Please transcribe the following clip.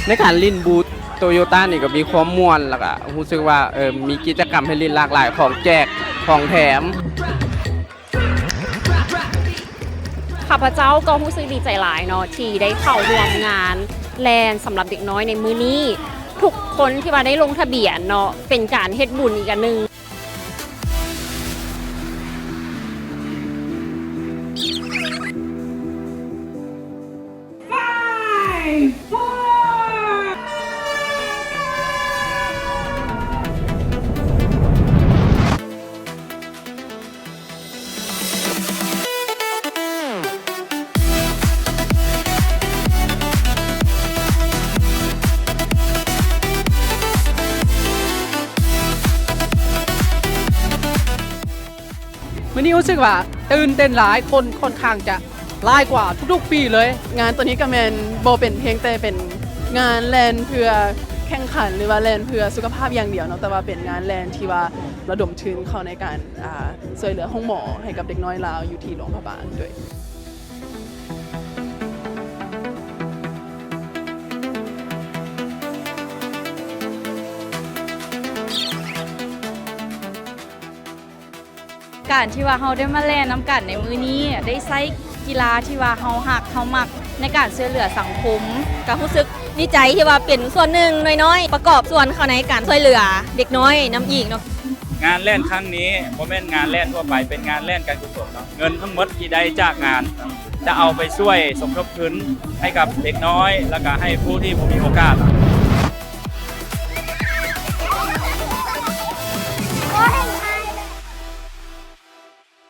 ໃນການຫຼິ້ນບູດໂຕໂຍຕ້ານີ້ກໍມີຄວາມມ່ວນ ແລ້ວກໍຮູ້ສຶກວ່າ ເອີ ມີກິດຈະກຳໃຫ້ຫຼິ້ນຫຼາກຫຼາຍ ຂອງແຈກ ຂອງແຖມ. ຂ້າພະເຈົ້າກໍຮູ້ສຶກດີໃຈຫຼາຍເນາະ ທີ່ໄດ້ເຂົ້າຮ່ວມງານແລ່ນສຳລັບເດັກນ້ອຍໃນມື້ນີ້. ທຸກຄົນທີ່ວ່າໄດ້ລົງທະບຽນເນາະ ເປັນການເຮັດບຸນອີກອັນໜຶ່ງ. Five, four. ມື້ນີ້ຮູ້ສຶກວ່າຕື່ນເຕັ້ນຫຼາຍ ຄົນຂ້ອນຂ້າງຈະຫຼາຍກວ່າທຸກໆປີເລີຍ. ງານໂຕນີ້ກໍແມ່ນບໍ່ເປັນພຽງແຕ່ເປັນງານແລ່ນເພື່ອແຂ່ງຂັນ ຫຼືວ່າແລ່ນເພື່ອສຸຂະພາບຢ່າງດຽວເນາະ, ແຕ່ວ່າເປັນງານແລ່ນທີ່ວ່າລະດົມທຶນເຂົ້າໃນການ ອ່າ ຊ່ວຍເຫຼືອໂຮງໝໍໃຫ້ກັບເດັກນ້ອຍລາວຢູ່ທີ່ຫຼວງພະບາງດ້ວຍ. ການທີ່ວ່າເຮົາໄດ້ມາແລ່ນນຳກັນໃນມື້ນີ້ ໄດ້ໃຊ້ກິລາທີ່ວ່າເຮົາຮັກເຮົາມັກໃນການຊ່ວຍເຫຼືອສັງຄົມ ກໍຮູ້ສຶກດີໃຈທີ່ວ່າເປັນສ່ວນໜຶ່ງນ້ອຍໆ ປະກອບສ່ວນເຂົ້າໃນການຊ່ວຍເຫຼືອເດັກນ້ອຍນຳອີກເນາະ. ງານແລ່ນຄັ້ງນີ້ບໍ່ແມ່ນງານແລ່ນທົ່ວໄປ ເປັນງານແລ່ນການກຸສົນເນາະ. ເງິນທັງໝົດທີ່ໄດ້ຈາກງານ ຈະເອົາໄປຊ່ວຍສົມທົບທຶນໃຫ້ກັບເດັກນ້ອຍ ແລ້ວກະໃຫ້ຜູ້ທີ່ບໍ່ມີໂອກາດ.